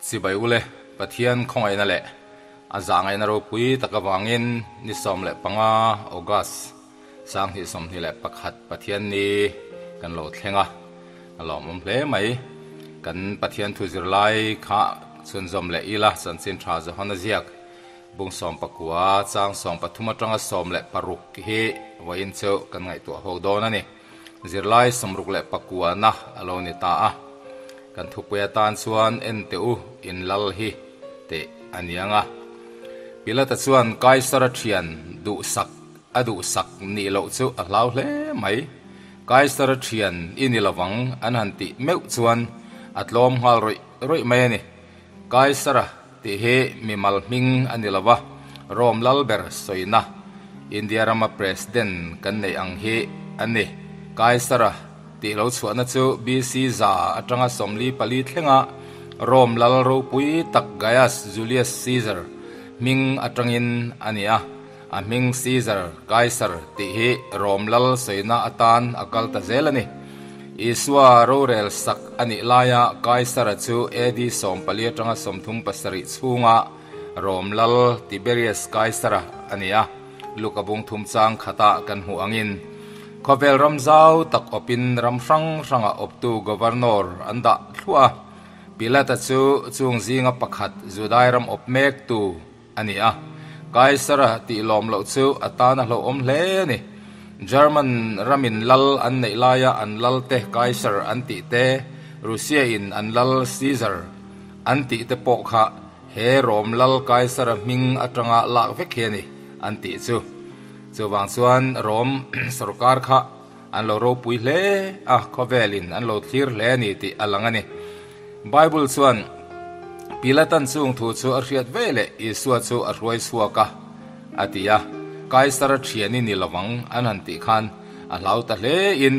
Chibai ule, Pathian khawngaihna leh a zahngaihna ropui tak avangin ni 15 August 2021 Pathian ni kan lo thleng a, a lawmawm hle mai. Kan Pathian thu zirlai kha chhunzawm leh ila chanchin tha Johana ziak bung 19 chang 13 atanga 16 hi vawiin chu kan ngaihtuah hawk dawn a ni. Zirlai 69 na a lo ni ta a, kan thupui atan chuan en teh u in lal hi teh a ni ang a. Pilata chuan Kaisara thian duhsak a duhsak nih loh chu a hlau hle mai. Kaisara thian i ni lovang an han tih meuh chuan a tlawm nghal rawih rawih mai a ni. Kaisara tih hi mimal hming a ni lova, Rome lal ber sawina India rama President kan neih ang hi a ni. Kaisara tih lo chhuahna chu BC za atanga 44 thlenga Rome lal ropui tak Gaius Julius Caesar hming atangin a ni a. A hming Caesar, Kaisar, tih hi Rome lal sawina atan a kal ta zel a ni. Isua rorel sak a nih laia Kaisara chu AD 14 atanga 37 chhunga Rome lal Tiberius Kaisara a ni a, Luka bung thum chang khata kan hmuh angin khawvel ram zau tak awpin ram hrang hranga awptu governor an dah thluah a. Pilata chu chung zinga pakhat Judai ram awp mek tu a ni a, Kaisara tih lawm loh chu a tan a hlauhawm hle a ni. German ramin lal an neih laia an lal te Kaiser an tih te, Russia in an lal Caesar an tih te pawh kha he Rome lal Kaisara hming atanga lak vek hi a ni an tih chu. Chuvang chuan Rome sorkar kha an lo ropui hle a, khawvelin an lo thlir hle a ni tih a lang a ni. Bible chuan Pilatan chung thu chu a hriat ve leh Isua chu a hruai chhuak a, a ti a. Kaisara thian i ni lovang an han tih khan a hlau ta hle in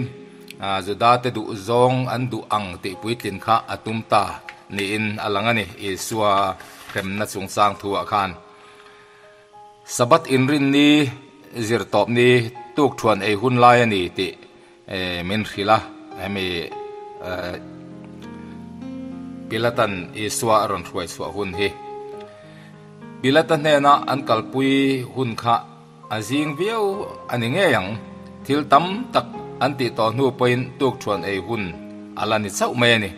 Juda te duh zawng an duh ang tih puitlin kha a tum ta niin a lang a ni Isua hremna chungchang thu ah khan. Sabbath inrin ni zir tawp ni tuk thuan ei hun lai a ni tih min hrilh a, hemi Pilatan Isua a rawn hruai chhuah hun hi. Pilata hnena an kalpui hun kha a zing viau a ni ngei ang. Thil tam tak an tih tawh hnu pawhin tuk thuan ei hun a la ni chauh mai a ni.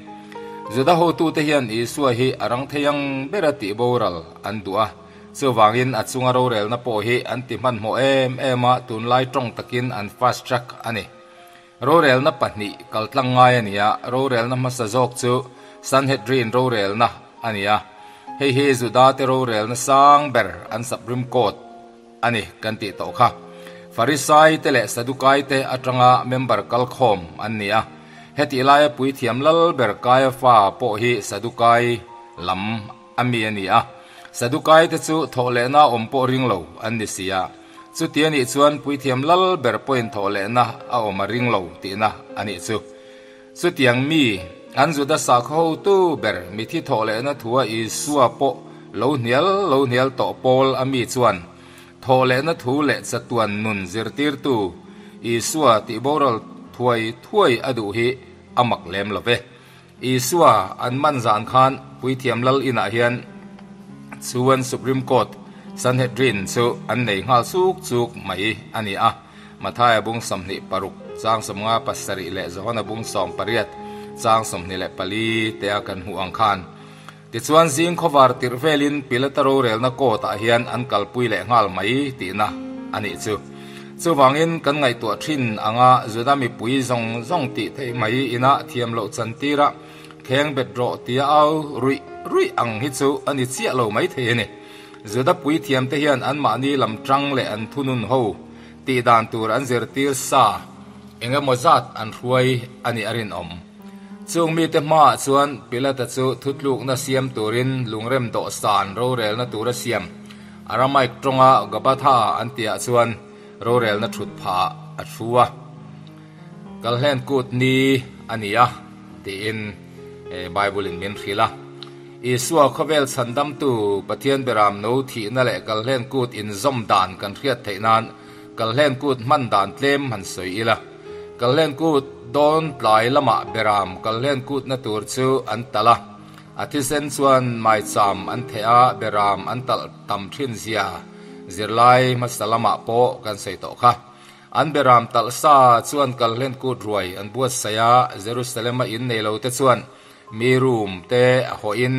Juda hotute hian Isua hi a rang thei ang bera tih boral an duh a. Chuvangin a chunga rorelna pawh hi an ti hmanhmawh em em a, tunlai tawng takin an fast track a ni. Rorelna pahnih kaltlang ngai a ni a, rorelna hmasa zawk chu Sanhedrin rorelna a ni a, hei hi Juda te rorelna sang ber an Supreme Court a ni kan tih tawh kha. Farisai te leh Sadukai te atanga member kalkhawm an ni a, hetih laia puithiam lal ber Kaiafa pawh hi Sadukai lam a mi a ni a, Sadukai te chu thawhlehna awm pawh ring lo an ni si a, chuti a nih chuan puithiam lal ber pawhin thawhlehna a awm a ring lo tihna a nih chu. Chutiang mi, an Juda sakhaw hotu ber mithi thawhlehna thua Isua pawh lo hnial lo hnial tawh pawl a mi chuan thawhlehna thu leh chatuan nun zirtirtu Isua tih boral thuai thuai a duh hi a mak lem lo ve. Isua an man zan khan Puithiam Lal inah hian chuan Supreme Court Sanhedrin chu an nei nghal chuk chuk mai a ni a. Mathaia bung 26 chang 57 leh Johana bung 18 chang 24 te a kan hmuh ang khan. Tichuan zing khawvar tirh velin Pilata rorelna court ah hian an kalpui leh nghal mai tihna a nih chu. Chuvangin kan ngaihtuah thin anga Juda mipui zawng zawng tih theih mai ina thiam loh chan tira kheng bet rawh tia au ruih ruih ang hi chu a ni chiah lo mai thei a ni. Juda pui thiam te hian anmahni lam tang leh an thunun ho tih dan tur an zirtir sa engemaw zat an hruai a nih a rinawm. Chung mite hmaah chuan Pilata chu thutlukna siam turin lungrem dawhsan rorelna tura siam Aramaic tawnga Gabatha an tihah chuan rorelna thut phah a thu a. Kalhlen kut ni a ni a, tiin Bible in min hrilh a. Isua khawvel chhandamtu Pathian beram no thihna leh kalhlen kut inzawm dan kan hriat theih nan kalhlen kut hman dan tlem han sawi ila. Kalhlen kut dawn tlai lamah beram kalhlen kutna tur chu an talh a. A thisen chuan maicham an theh a, beram an talh tam thin zia zirlai hmasa lamah pawh kan sawi tawh kha. An beram talh sa chuan kalhlen kut ruai an buatsaih a, Jerusalem-a in nei lo te chuan mi room te a hawhin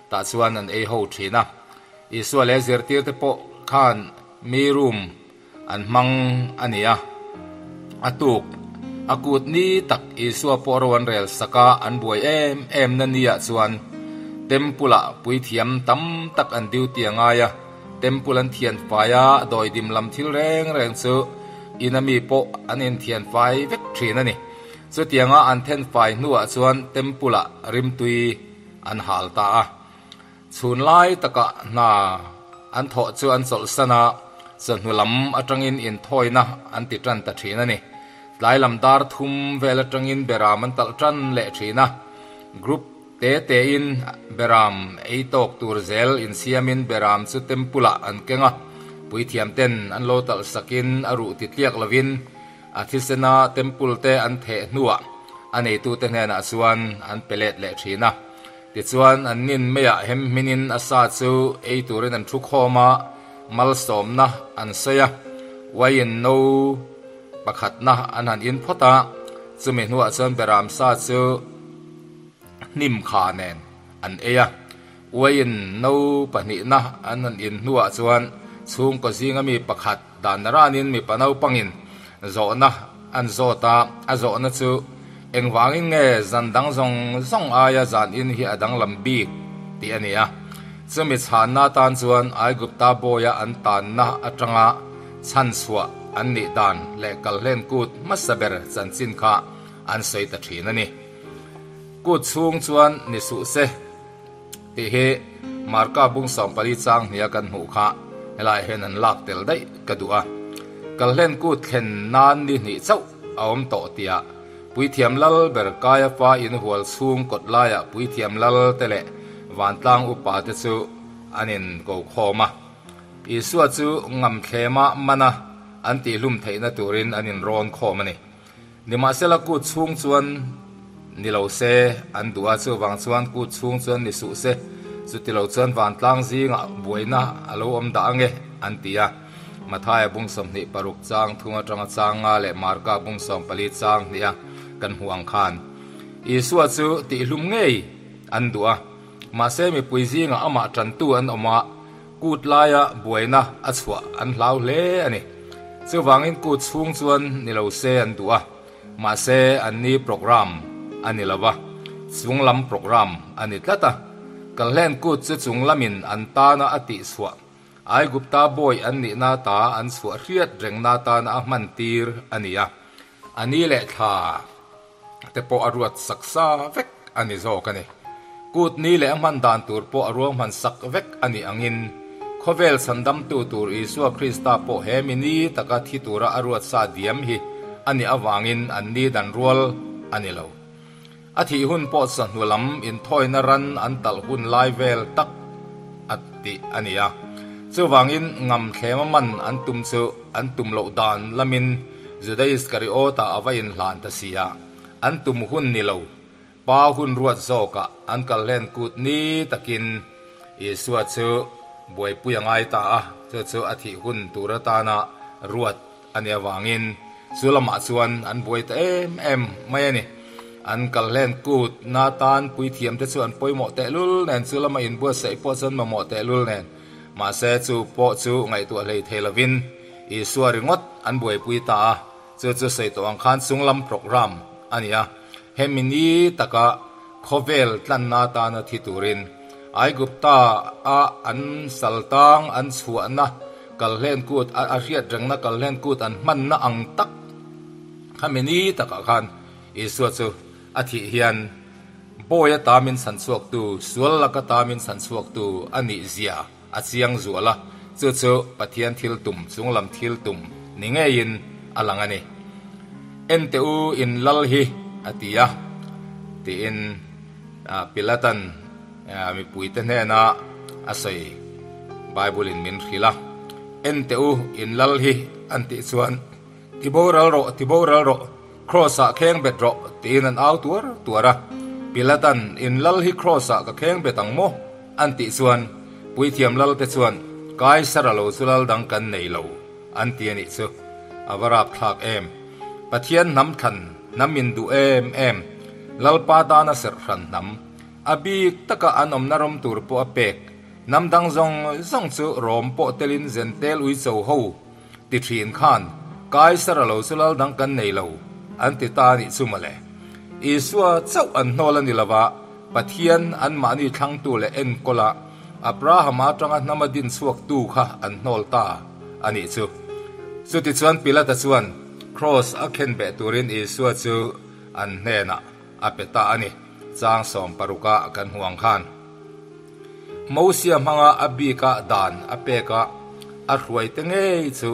tah chuan an ei ho thin a. Isua leh zirtir te pawh khan mi room an hmang a ni a. A tuk a kut ni tak Isua pawh ro an rel sak a, an buai em em na ni ah chuan Temple ah puithiam tam tak an duty a ngai a, Temple an thian fai a, dawidim lam thil reng reng chu ina mi pawh an inthian fai vek thin a ni. Chutianga an then fai hnuah chuan Temple ah rimtui an hal ta a. Chhun lai takah hna an thawh chu an chawlhsan a, chawhnu lam atangin inthawina an ti tan ta thin a ni. Tlai lam dar thum vel atangin beram an talh tan leh thin a. Group te tein beram ei tawk tur zel insiamin beram chu temple ah an keng a, puithiam ten an lo talh sakin a ruh ti tliak lovin a thisena temple te an theh hnuah a neitute hnenah chuan an pe let leh thin a. Tichuan, an nin meiah hem hminin a sa chu ei turin an thu khawm a, malsawmna an sawi a, uaiin no pakhatna an han in phawt a, chumi hnuah chuan beram sa chu hnim kha nen an ei a, uaiin no pahnihna an han in hnuah chuan chhungkaw zinga mi pakhat dan ranin mipa naupangin zawhna an zawt a, a zawhna chu engvangin nge zan dang zawng zawng aia zan in hi a danglam bik tih a ni a. Chumi chhanna atan chuan Aigupta bawia an tanna atanga chhanchhuah an nih dan leh kalhlen kut hmasa ber chanchin kha an sawi ta thin a ni. Kut chhung chuan ni suh se tih hi Marka bung 14 chang hnia kan hmuh kha helaiah hian an lak tel daih ka duh a. Kalhlen kut thlen nan ni hnih chauh a awm tawh tiah Puithiam Lal ber Kaiafa inhual chhung kawt laiah Puithiam Lal te leh vantlang upa te chu an in ko khawm a. Isua chu ngamthlema mana an tihhlum theihna turin an inrawn khawm a ni. Nimahsela kut chhung chuan ni lo se an duh a, chuvang chuan kut chhung chuan ni suh se, chutilo chuan vantlang zingah buaina a lo awm dah ange an ti a. Mathaia bung 26 chang thum atanga chang nga leh Marka bung 14 chang hniha kan hmuh ang khan Isua chu tihhlum ngei an duh a, mahse mipui zingah amah tantu an awm a, Kut laia buaina a chhuah an hlau hle a ni. Chuvangin kut chhung chuan ni lo se an duh a, mahse an ni program a ni lo va, chung lam program a ni tlat a. Kalhlen kut chu chung lamin an tana a tihchhuah, Aigupta bawi an nihna ta an chhuah hriat rengna tana a hman tir a ni a, a ni leh thla te pawh a ruat sak sa vek a ni zawk a ni. Kut ni leh a hman dan tur pawh a ruang hman sak vek a nih angin, khawvel chhandamtu tur Isua Krista pawh he mi ni taka thi tura a ruat sa diam hi a nih avangin an ni dan rual a ni lo. A thih hun pawh chawhnu lam inthawina ran an talh hun lai vel tak a tih a ni a. Chuvangin ngamthlema man an tum chu an tum loh dan lamin Juda Iskariota a va inhlan ta si a, an tum hun ni lo, Pa hun ruat zawkah an kal hlen kut ni takin Isua chu buaipui a ngai ta a, chu chu a thih hun tur atana ruat a nih avangin chu lamah chuan an buai ta em em mai a ni. An kal hlen kut na tan puithiamte chu an pawimawh tehlul nen, chu lama inbuatsaih pawh chuan mamawh tehlul nen, mahse chu pawh chu ngaihtuah hlei thei lovin Isua ringawt an buaipui ta a, chu chu sawi tawh ang khan chunglam program a ni a, hemi ni taka khawvel tlanna atana thi turin Aigupta a an saltang an chhuahna kalhlen kut a hriat rengna kalhlen kut an hmanna ang tak khami ni takah khan Isua chu a thih hian bawi ata min chhanchhuaktu, sual lak ata min chhanchhuaktu a nih zia A chiang zual a, chu chu Pathian thil tum, chunglam thil tum ni ngeiin a lang a ni. Ente u in lal hi a ti a, tiin Pilatan mipuite hnena a sawi Bible in min hrilh a. Ente u in lal hi an tih chuan, Ti boral rawh, ti boral rawh, Kraws ah kheng bet rawh, tiin an au tuar tuar a. Pilatan, In lal hi Kraws-ah ka kheng bet ang maw? an tih chuan Puithiam lalte chuan, Kaisara lo chu lal dang kan nei lo, an ti a nih chu. A va rapthlak em! Pathian hnam thlan hnam in duh em em, Lalpa tana serh hran hnam, a bik taka an awmna rawm tur pawh a pek, hnam dang zawng zawng chu rawm pawh telin zentel uicho ho ti thin khan Kaisara lo chu lal dang kan nei lo, an ti ta a nih chu mawle. Isua chauh an hnawl a ni lova, Pathian anmahni thlangtu leh enkawla Abrahama atanga hnama din chhuaktu kha an hnawl ta a nih chu. Chutichuan Pilata chuan Kraws a khenbeh turin Isua chu an hnenah a pe ta a ni. Chang sawmparuka kan hmu ang khan. Mosia hmanga a bika dan a pek a, a hruaite ngei chu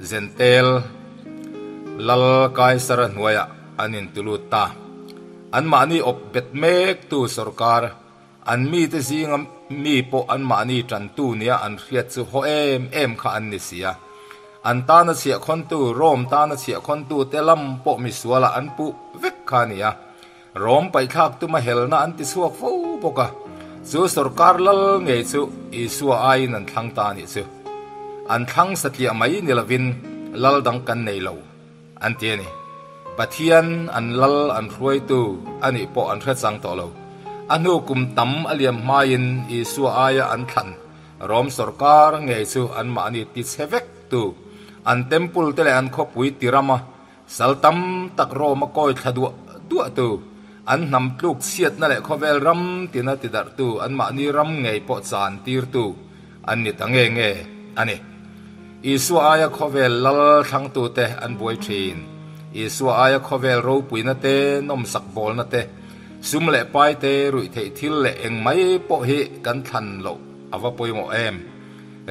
Zentel Lal Kaisara hnuaiah an intulut ta. Anmahni awp bet mektu sorkar, an mite zinga mi pawh anmahni tantu nia an hriat chu haw em em kha an ni si a. An tana chhiahkhawntu, Rome tana chhiahkhawntute lam pawh misualah an puh vek kha a ni a. Rom paihthlak tuma helna an ti chhuak fo bawk a, chu sorkar lal ngei chu Isua aiin an thlang ta a nih chu. An thlang satliah mai ni lovin lal dang kan nei lo an ti a ni. Pathian an lal an hruaitu a nih pawh an hre chang tawh lo. A hnu kum tam a liam hmaiin Isua aia an thlan Rom sorkar ngei chu anmahni ti chhe vek tu, an temple te leh an khawpui ti rama Sal tam tak Rome a kawi thla duah duah tu, an hnam tluk chhiatna leh khawvel ram tina ti darh tu, anmahni ram ngei pawh chan tir tu an ni ta nge nge a ni. Isua aia khawvel lal thlangtute an buai thin. Isua aia khawvel ropuina te, nawmsak bawlna te, sum leh pai te, ruihtheih thil leh eng mai pawh hi kan thlan loh a va pawimawh em.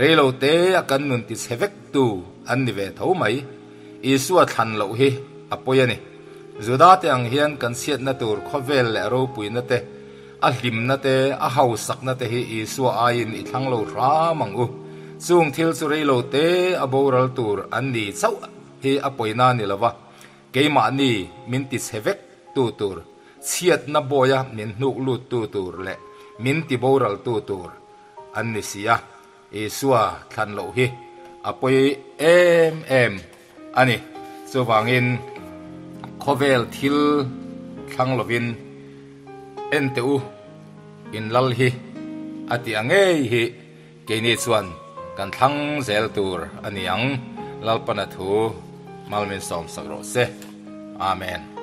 Reilo te a kan nun ti chhe vek tu an ni ve tho mai. Isua thlan loh hi a pawi a ni. Judate ang hian kan chhiatna tur khawvel leh ropuina te, a hlimna te, a hausakna te hi Isua aiin i thlang lo hram ang u. Chung thil chu reilo te a boral tur an ni chauh hi a pawina ni lova, keimahni min ti chhe vek tu tur, chhiatna bawia min hnuk lut tu tur leh min ti boral tu tur an ni si a. Isua thlan loh hi a pawi em em a ni. Chuvangin khawvel thil thlang lovin en teh u, in lal hi a tih ang ngei hi keini chuan kan thlang zel tur a ni ang. Lalpana thu Malmin sawmsak rawh se. Amen.